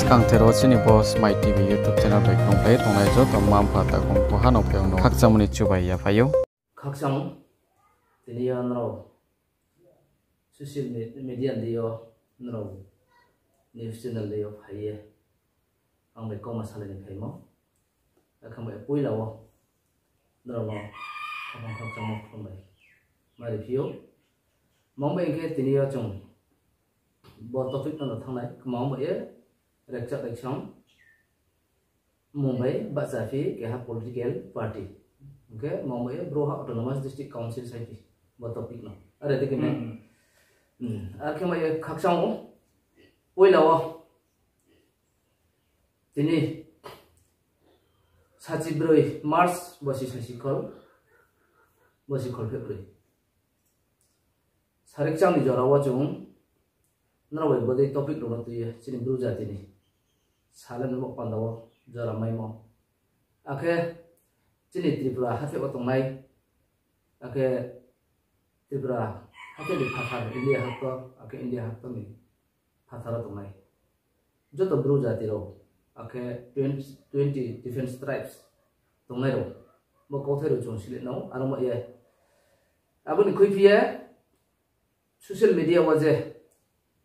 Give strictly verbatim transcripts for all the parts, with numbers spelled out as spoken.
Kangther wo chini bo Smai T V YouTube channel bai khlumkhlai tongnai joto mma mpha takhu mkhu ha no phaiyong no khakchangmo ni chubai yaphai ou. Khakchang, tini yo nrao social me-, media ni yo nrao news channel ni yo phai ye ang bai kauma salai ni phaimo. Akhe bai poila wo nrao no khaphang khakchangmo khlumbai ma riphi ou. Mangbai khe tini yo chung bo topic no thangnai, kma bai ye Rekchak Reksong mung bai bahchaphi keha political party. Hing khe mangbai ye brouhha Autonomous District Council saiphi bo topic no. Are dikhe ne. Arkhe mai ye khakchang ou. Poila wo tini sachi broi March bosi sachi khol, bosi khol February. Sarekchang ni jora wo chung nrao bai bodei topic rao no tui ye chini Bru jati ni salai ni bo panda wo jora maimo. Akhe chini Tripura hathái wo tongnai, akhe Tripura hathái ni phathar India haktor, akhe India haktor ni phathar wo tongnai joto Bru jati rao, akhe twenty, twenty different tribes tongnai rao, bo kauthai rao chung sile nao, aro ma ye. Abo ni khuiphi ye social media wo je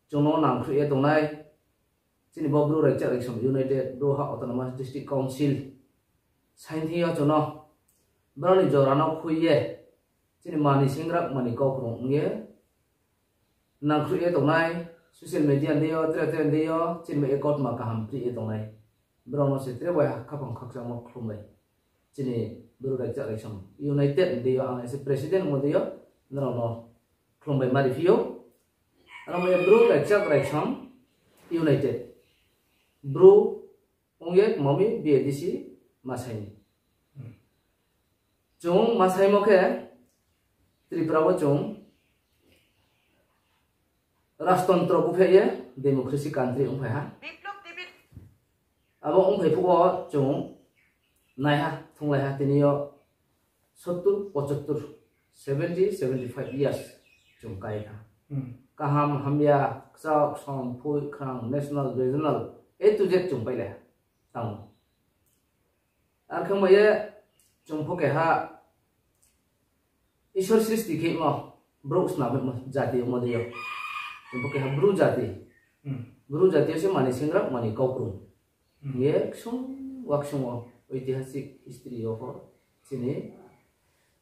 chung no nangkhruh ye tongnai, chini bo Bru Rekchak Reksong United, Brouhha Autonomous District Council, sainthing yo chung no, brao ni jora no khui ye, chini mani singrak mani kaukrung ong ye, nangkhruh ye tongnai, social media ni yo, tre tre ni yo, chini bai ye kautma kaham pri ye tongnai. Brao no se tre bai khaphang khakchangmo khlumbai. Chini Bru Rekchak Reksong United ni yo, ang se president mo ni yo, nrao no khlumbai ma riphi ou. Aro ma ye Bru Rekchak Reksong United. Bru ong ye kma mi B A D C ma sai ni. Chung ma saimo khe Tripura wo chung rajtontro bupheh ye democracy country ongphai ha. Abo ongphai phuh wo chung naiha, thunglaiha tini yo sottur, pochottur, seventy, seventy five years chung kai kha. Kaham, hamya, kchak, som, phui, khrang, national, regional, A to Z chung pailai ha. Tamo. Arkhe mai ye chung pho keha Isor sristi khe mo, brouh snam mo jati mo de yo. Chung pho keha Bru jati. Bru jati yo se mani singrak mani kaukrung. Ye ksung wa ksung wo, oitihasik history yo pho, chini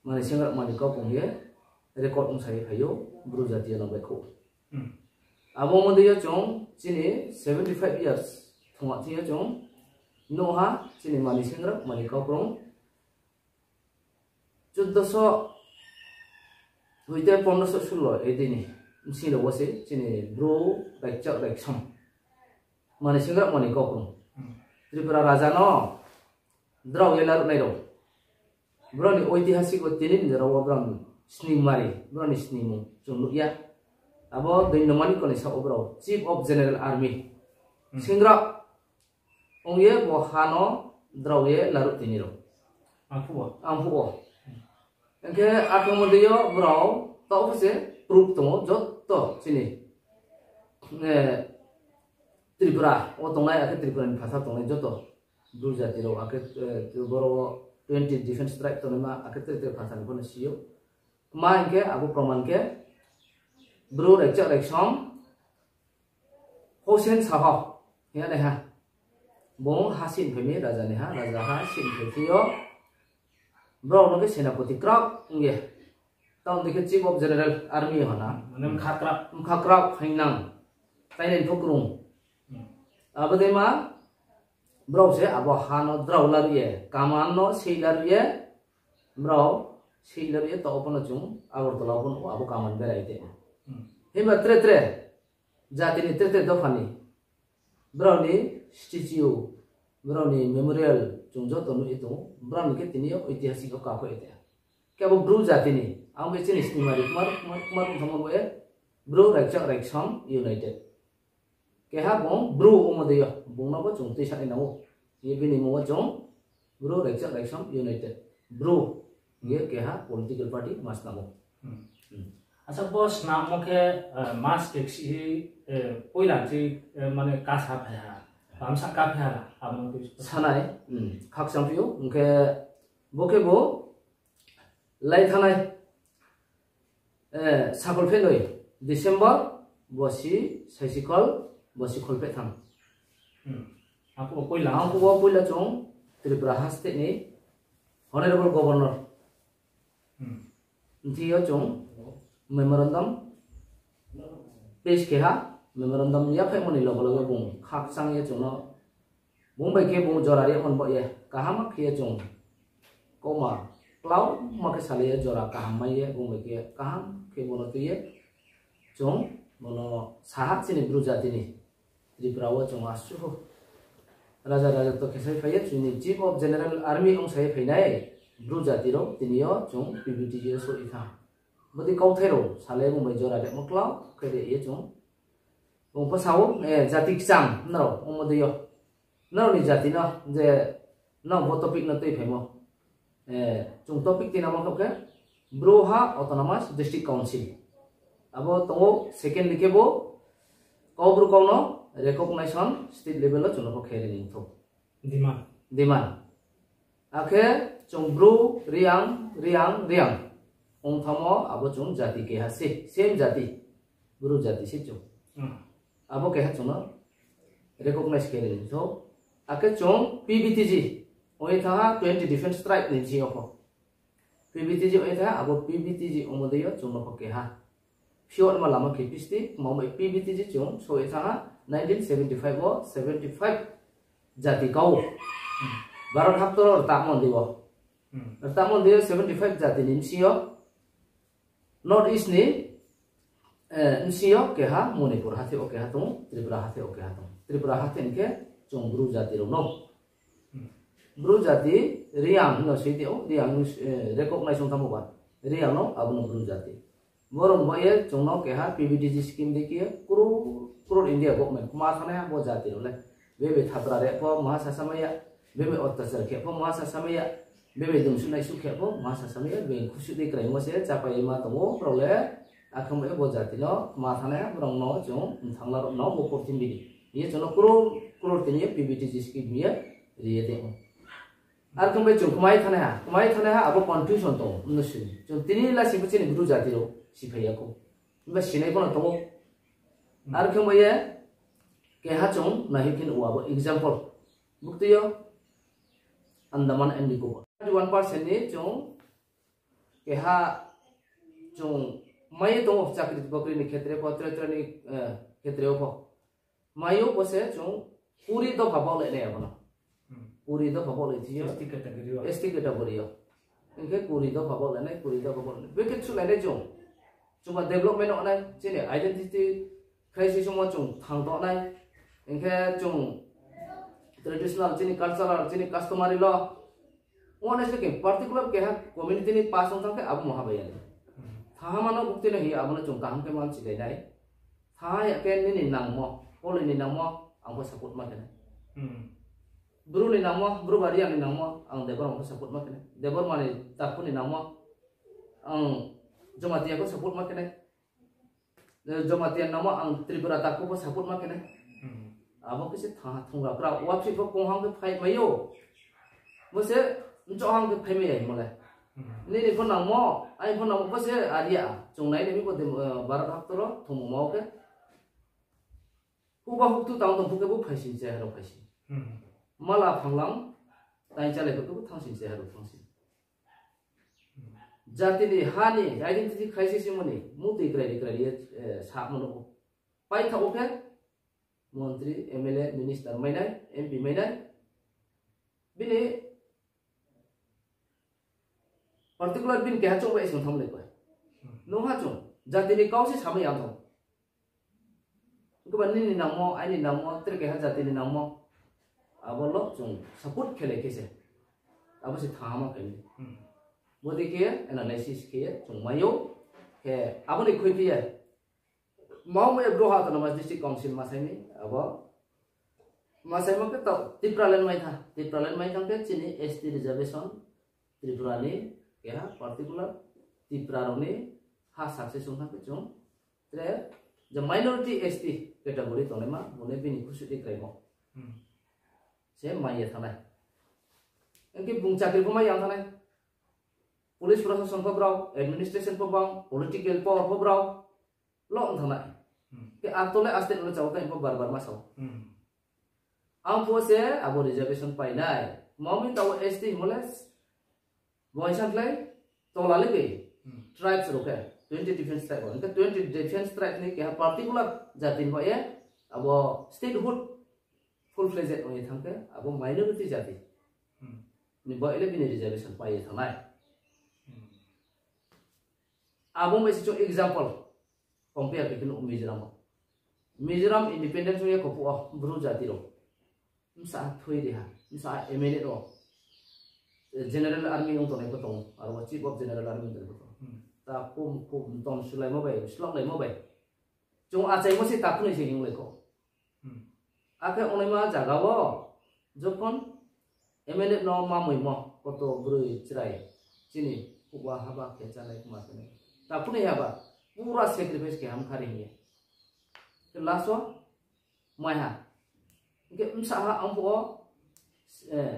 mani singrak mani kaukrung ye record ongsa ye phai ou, Bru jati yo no baihkhouh. Abo mo de yo chung chini seventy five years thungma thing yo chung nuh ha, chini mani singrak mani kaukrung. Choddoso hoite pondroso sullo A D ni bsing rao wo se chini Bru Rekchak Reksom mani singrak mani kaukrung Tripura raja no drao ye laruhnai rao. Brao ni oitihasik wo tini ni jora wo brao ni sningmari, brao ni sningmung chung nuh ya. Abo Doinno Manikko ni saoh wo brao Chief of General Army, singrak ong ye bo ha no drao ye laruh tini rao. Ang phuh wo. Hing khe akhemo de yo brao taoh pho se proof tongo joto chini Tripura wo tongnai, akhe Tripura ni phathar tongnai joto Bru jati rao, akhe boro wo twenty different tribe tongnaima, akhe tre tre phathar ni pho no si ou. Kma hing khe abo proman khe Bru Rekchak Reksom Hossein Saha hing ye naiha. Bung ha sihphai mi raja ni ha, raja ha sihphai thing yo brao no khe senapoti krao ong ye. Taoh dei khe Chief of General Army hona. Mkha krao phaingnang. Tainai pho krung. Abo dei ma brao se abo ha no drao laruh ye, kaman no seih laruh ye, brao seih laruh ye taoh pho no chung Agartala pho no abo kaman berai tei. Himba tre tre jati ni tre tre dopha ni brao ni statue, brao ni memorial chung joto nuh ye tong ou, brao ni khe tini yo oitihasik yo kakhouh ye tei. Khe abo Bru jati ni, ang bai chini snimari kmar kmar kmar ongthangmo bo ye Bru Rekchak Reksom United. Keha bung Bru ongmo de yo, bung no bo chung tuisanai nang ou. Ye bini mung wo chung Bru Rekchak Reksom United. Bru hing ye keha political party ma snam ou. Acha, bo snammo khe mas khe ksi hi, poila chi, mane kasa phai ha. Thamsa kaphi ha, abo no tui sanai, khakchang phi ou, hing khe bo khe bo lai thanai, eh, sakol phenoi December, bosi saisi khol, bosi khol phe thang. Hmm. Ang phuh bo poila. Ang phuh bo poila chung Tripura ha state ni Honorable Governor. Hmm. Bthi yo chung memorandum pass khe ha, memorandum yaphaihmo ni loge loge bung khakchang ye chung no, bung bai khe bung jora ri mon bo ye, kaham khe ye chung kauma klauma khe salai ye jora kaham mai ye, bung bai khe kaham khe bo no tui ye, chung bo no saha chini Bru jati ni Tripura wo chung asuh raja raja to khe sai phai ye, chini Chief of General Army ong sa ye phainai Bru jati rao tini yo chung P V T G yo souh ye thanng. Bodei kauthai rao salai bung bai jora rimo klau khe ri ye chung. Bung pho sa ou, eh, jati kcham nrao ongmo dei yo. Nrao ni jati no je nrao bo topic no tui phaimo. Eh, chung topic tinamo khe Bru ha Autonomous District Council. Abo tong ou second ni khe bo Kaubru kau no recognition state level wo chung no pho khe ri ni thou. Demand. Demand. Akhe chung Bru, Reang, Reang, Reang ong thamo abo chung jati keha se, same jati. Bru jati se chung. Hmm. Abo keha chung no recognize khe ri ni thou. Akhe chung P V T G ong ye thanng ha twenty different tribe ni bsing yo pho. P V T G ong ye thanng ha, abo P V T G ongmo dei yo chung no pho keha. Phiouh ma lama khe pisti, kma bai P V T G chung souh ye thanng ha nineteen seventy five wo, seventy five jati kau. Bharot haktor wo rta mon dei wo. Hmm. Rta mon dei yo seventy five jati ni bsing yo North East ni, eh, bsing yo keha Manipur hathái wo keha tong ou, Tripura hathái wo keha tong ou. Tripura hathái hing khe chung Bru jati rao no. Hmm. Bru jati Reang hing no soi di ou, Reang, eh, recognize ong thamo ba. Reang no abo no Bru jati. Borok bai ye chung no keha P V T G scheme dei khe ye crore, crore India government kma thanai ha bo jati rao le. Bebe thapra re pho maha sasamai ya, bebe ottachar khe pho maha sasamai ya, bebe dungsu naisu khe pho maha sasamai ya, bini khusu dei kraimo se chapai ye ma tong ou, brao le akhong bai bo jati no kma thanai ha, brao no chung mthangla rao no bo purthimbi ni. Ye chung no crore, crore tini ye P V T G scheme ye ri ye tong ou. Ar khe bai chung kmai thanai ha, kmai thanai ha abo confusion tong ou, mnusu ni. Chung tini lasing bo chini Bru jati rao siphai ya khou. Himba sinai pho no tong ou. Ar khe bai ye keha chung naihoih khe nuh ou abo example. Buktui yo Andaman and Nicobar. Thirty one percent ni chung keha chung mai ye tong ou chakri bakri ni khetre pho, tre tre ni, eh, khetre wo pho. Mai ou bo se chung kuri dopha baohlai nai abo no. Hmm. Kuri dopha baohlai thi yo. S T category yo. S T category yo. Hing khe kuri dopha baohlai nai, kuri dopha baohlai nai. Bikhe chulainai chung. Chungba development ong nai, chini identity crisis ongmo chung thang tong nai. Hing khe chung traditional, chini cultural, chini customary law. Ong nai se khe particular keha community ni pass ong thang khe abo maha bai ya nai. Hmm. Thaha mano buktui no hing ye abo no chung kaham khe manchilai nai. Thaha ya khe nini nangmo, Poli ni nangmo, ang pho support ma khe nai. Hmm. Bru ni nangmo, Bru ba Reang ni nangmo, ang Debbarma pho support ma khe nai. Debbarma ni takhu ni nangmo, ang Jamatia pho support ma khe nai. Eh, Jamatia ni nangmo ang Tripura takhu pho support ma khe nai. Hmm. Abo khe se thaha thungra pra, uaphri pho konghang khe phai mai ou. Bo se nchohang khe phai mai ya himo le. Hmm. Nini pho nangmo, aini pho nangmo, bo se aria. Chung nai nai mi bo de, eh, Bharat haktor wo thungmo ma o khe. Huba huktu tang tong phu khe bo phaising se haro phaising. Hmm. Mala phanglang, tai chalai phu khe bo thangsing se haro thangsing. Hmm. Jati ni ha ni identity crisis himo ni, mutui krai ni krai ni, eh, samo no. Paitha o khe, montri, M L A, minister mai nai, M P mai nai. Bini particular bini keha chung bai song tham lai bai. Hmm. Nung ha chung, jati ni kau se samai ya thong. Goba nini nangmo, aini nangmo, tre keha jati ni nangmo. Abo lo chung support khe lai khe se. Abo se thama khe ni. Hmm. Bodei khe analysis khe ye chung mai ou. Khe abo ni khuiphi ye. Mao mai Bru ha Autonomous District Council ma sai ni, abo. Ma sai ma khe tao Tipraland mai tha. Tipraland mai thang khe chini S T reservation Tripura ni keha particular Tipra rao ni ha success ong thang khe chung tre, je minority S T category tongnaima, bung le bini khusu di kraimo. Se mai ye thanng nai. Hing khe bung chakri pho mai ya ong thanng nai. Police prosason pho brao, administration pho brao, political power pho brao, lo ong thanng nai. Khe ato le aste no le chao tai pho bar bar ma sao. Ang pho se abo reservation pai nai. Mami tao S T himo le Bo hai san khlai tola le khe tribes rao khe twenty defense tribe rao. Hing khe twenty defense tribe ni keha particular jati ni baoh ye abo statehood full fledged ong ye thanng khe abo minority jati ni baoh ye le bini reservation pai ye thanng nai. Abo mai se chung example compare khe khe nuh Mizoram wo. Mizoram independence ong ye kho phuh wo Bru jati rao bsa thui ri ha, bsa M N F wo, General Army ong tongnai pho tong ou, aro wo Chief of General Army ong tongnai pho tong ou. Takhu mkhu mtom sulaimo bai, sloknaimo bai. Chung achaimo se takhu ni se hing lai kho. Akhe ongnaima zaga wo jokhon M N F no ma moimo koto broi chrai chini huba haba khe chánai kma khe nai. Takhu ni haba pura sacrifice khe ham khari hing ye. Khe last wo mai ha. Hing khe bsa ha ang phuh wo,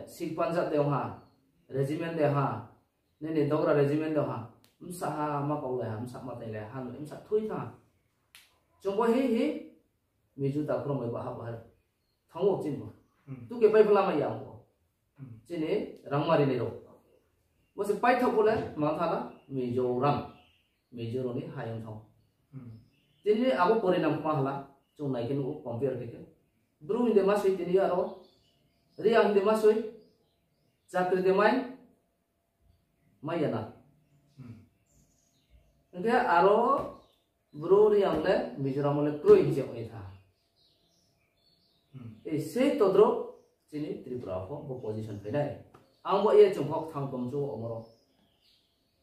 Sikh Panjab de ong ha, regiment de ha, nini dogra regiment de ha, bsa ha ma kaulai ha, bsa ma tailai ha, bsa thui thanng ha. Chung bo hi hi, Mizo takhu rao bai baha baha thanng ou chini bo. Tu khe pai pho lama ya ang phuh wo. Chini rangma rinai rao. Bo se paithaoh pho le mang thanng la Mizoram. Mizo rao ni ha yong thanng. Tini abo porinam kma hala, chung nai khe nuh ou compare khe khe. Bru hing de ma soi tini aro, Reang hing de ma soi, chakri de mai, mai ya na. Hing khe aro Bru Reang le Mizoram wo le kroi hing se ong ye tha. Ei sei todro chini Tripura pho bo position phai nai. Ang bo ye chung pho kthang tong chu omo rao.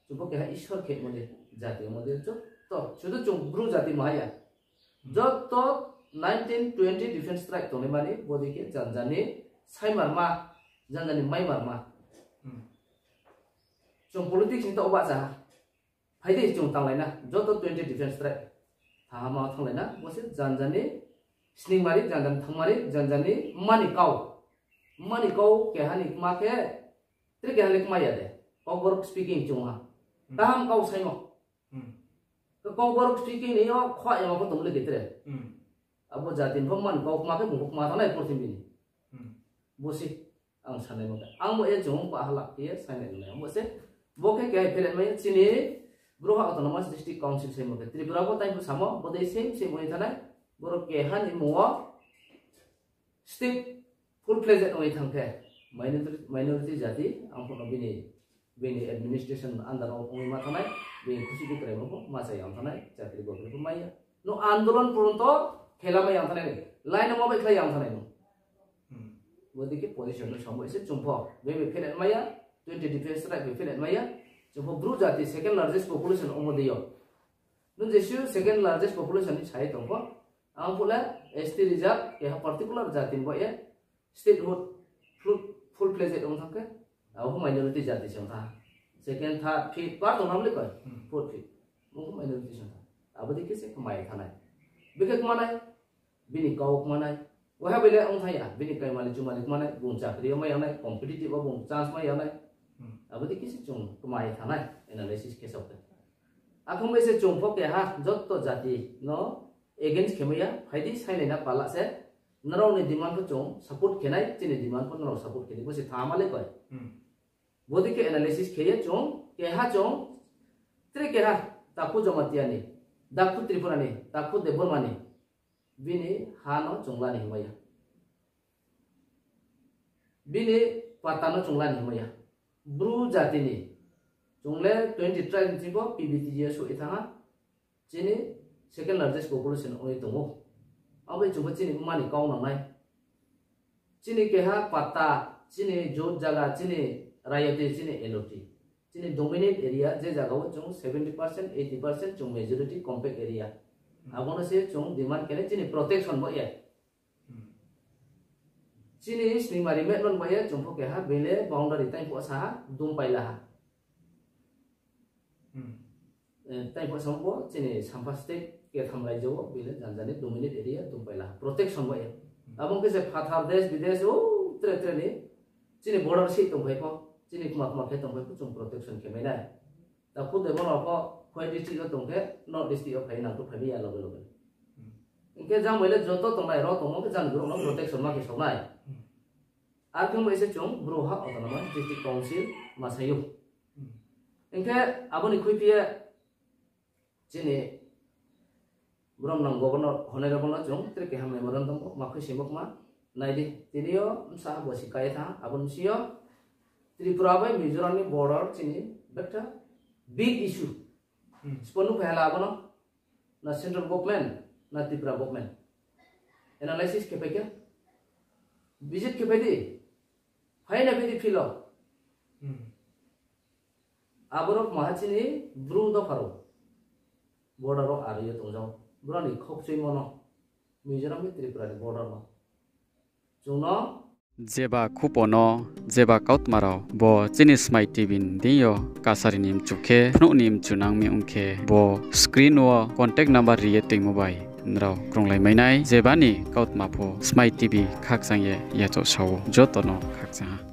Chung pho keha Isor khemo de, jati ongmo de, joto, sudu chung Bru jati maha ya. Joto nineteen twenty defense strike tongnaima ni, bodei khe janja ni saimarma, janja ni maimarma. Chung politics ni taoh bahcha ha. Phai di chung tanglai na, joto twenty defense strike. Thahama thanglai na, bo se janja ni sningmari, janja ni thangmari, janja ni mani kau. Mani kau keha ni kma khe, tre keha le kma ya de. Kokborok speaking chung ha. Kaham kau saimo. Kokborok speaking ni yo khoa yama pho tong le khe tre. Abo jati ni pho mani kau kma khe bung pho kma thanai purthimbi ni. Bo se ang sanaimo khe. Ang bo ye chung pah hala khe ye sainai nai. Ang bo se, bo khe keha phelet mai chini Bru ha Autonomous District Council saimo khe. Tripura bo tai pho samo, bodei same same ong ye thanai. Boro keha ni mmung wo state full fledged ong ye thanng khe, minority, minority jati, ang pho no bini, bini administration under wo ong ye ma thanai, bini khusi khe kraimo pho ma cha ya ong thanai, chakri bokri pho mai ya. No andolon porjonto khela mai ya ong thanai, line no ma bai khlai ya ong thanai no. Bodei khe position no sambo se chung pho, bini phelet mai ya, twenty defense strike bai phelet mai ya, chung pho Bru jati second largest population ongmo dei yo. Nung jesuh second largest population ni sai tong pho, ang phuh le S T reserve keha particular jati ni baoh ye statehood full, full fledged ong thanng khe, abo pho minority jati se ong thanng. Second, third, fifth, par tong na bole koi, fourth, fifth. Bo pho minority se ong thanng. Abo dei khe se kmai thanai. Bikhe kmanai, bini kau kmanai. Waha bai le ong thanng ya, bini kaimali chumali kmanai, bung chakri yo mai ya nai, competitive wo bung chance mai ya nai. Abo dei khe se chung kmai thanai, analysis khe sao khe. Akhong bai se chung pho keha joto jati no against khe mai ya, phai di sainai na pala se, nrao ni demand pho chung support khe nai, chini demand pho nrao support khe di, bo se thama le koi. Bodei khe analysis khe ye chung, keha chung, tre keha, takhu Jamatia ni, takhu Tripura ni, takhu Debbarma ni, bini ha no chung la ni hingmai ya. Bini patta no chung la ni hingmai ya. Bru jati ni, chung le twenty tribe ni sing pho P V T G yo souh ye thanng ha. Chini second largest population ong ye tong ou. Abo bai chung pho chini mani kau nangnai. Chini keha patta, chini jot jaga, chini royalty, chini L O T. Chini dominant area, je jaga wo chung seventy percent, eighty percent chung majority compact area. Abo no se chung demand khe nai chini protection bo ye. Chini sningmari metmon bo ye chung pho keha bini boundary tai pho sa ha, dum paila ha. Tai pho sa bo chini Sampha state ketham raijyo wo bini janja ni dominant area dum paila ha. Protection bo ye. Abo ong khe se phathar desh bidesh, o, tre tre ni, chini border sih tongphai pho, chini kma kma khe tongphai pho, chung protection khe mai nai. Takhu de bono pho, Khowai district yo tong khe, North district yo phai nang khe phai mi ya loge loge. Hing khe jang bai le joto tongnai ro tongmo khe jang brouh no protection ma khe saonai. Ar khe bai se chung brouh ha autonomous district council ma sai ou. Hing khe abo ni khuiphi ye chini brom nang governor honourable no chung tre keha memorandum bo ma khuisoingmo kma nai di. Tini yo bsa ha bo si kai tha, abo ni bsing yo Tripura bai Mizoram ni border chini bekta big issue. Sbo nuhphai ha la abo no, na central government, na Tripura government analysis khe phai khe, visit khe phai di, phai na phai di field o. Aborok maha chini Bru dopha rao border wo ari ye tongjao. Brao ni khokchuimo no Mizoram ni Tripura ni border no. Chung no jeba khupo no, jeba kautma rao bo chini Smai TV ni deing yo kasari ni mchu khe, phnuh ni mchu nang mi ong khe, bo screen wo contact number ri ye toingmo bai nrao krunglai mai nai. Jeba ni kautma pho Smai TV khakchang ye yachaoh sa ou, joto no khakchang ha.